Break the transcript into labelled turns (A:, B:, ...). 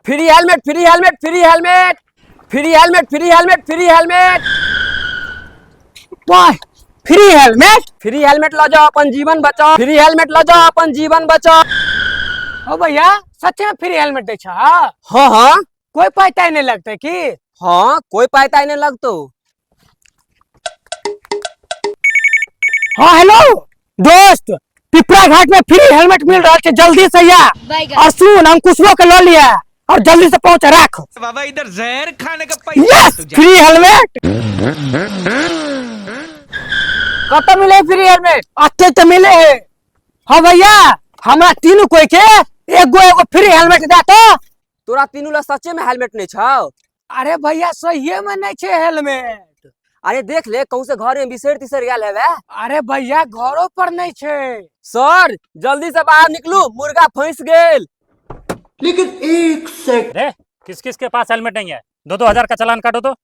A: Free helmet, free helmet, free helmet, free helmet, free helmet, free helmet.
B: वाह, free helmet.
A: Free helmet ल जाओ, अपन जीवन बचाओ। Free helmet ल जाओ, अपन जीवन बचाओ।
B: ओ भैया, सच में फ्री हेलमेट दै छह?
A: हाँ हाँ।
B: कोई पाई नहीं लगते की?
A: हाँ, कोई पाई ताई नहीं लगतो।
B: हाँ हेलो दोस्त, पिपरा घाट में फ्री हेलमेट मिल रहा है, जल्दी से आ। और सुन, अंकुशो के ल लिया और जल्दी से पहुंच, रख।
C: बाबा इधर जहर खाने का पैसा।
B: Yes, free helmet.
A: कत मिले फ्री हेलमेट?
B: अते तो मिले है। हाँ भैया, हमरा तीनों कोई के एगो एगो फ्री हेलमेट दे तो।
A: तोरा तीनू ला सच्चे में हेलमेट नहीं छौ?
B: अरे भैया, सहिए में नहीं छे हेलमेट।
A: अरे देख ले, कहूँ से घर में बिसर तिसर गेल हेबे।
B: अरे भैया, घरों पर नहीं छे।
A: सर, जल्दी से बाहर निकलू, मुर्गा फंस गेल।
D: रे, किस किस के पास हेलमेट नहीं है? 2-2 हजार का चालान काटो तो।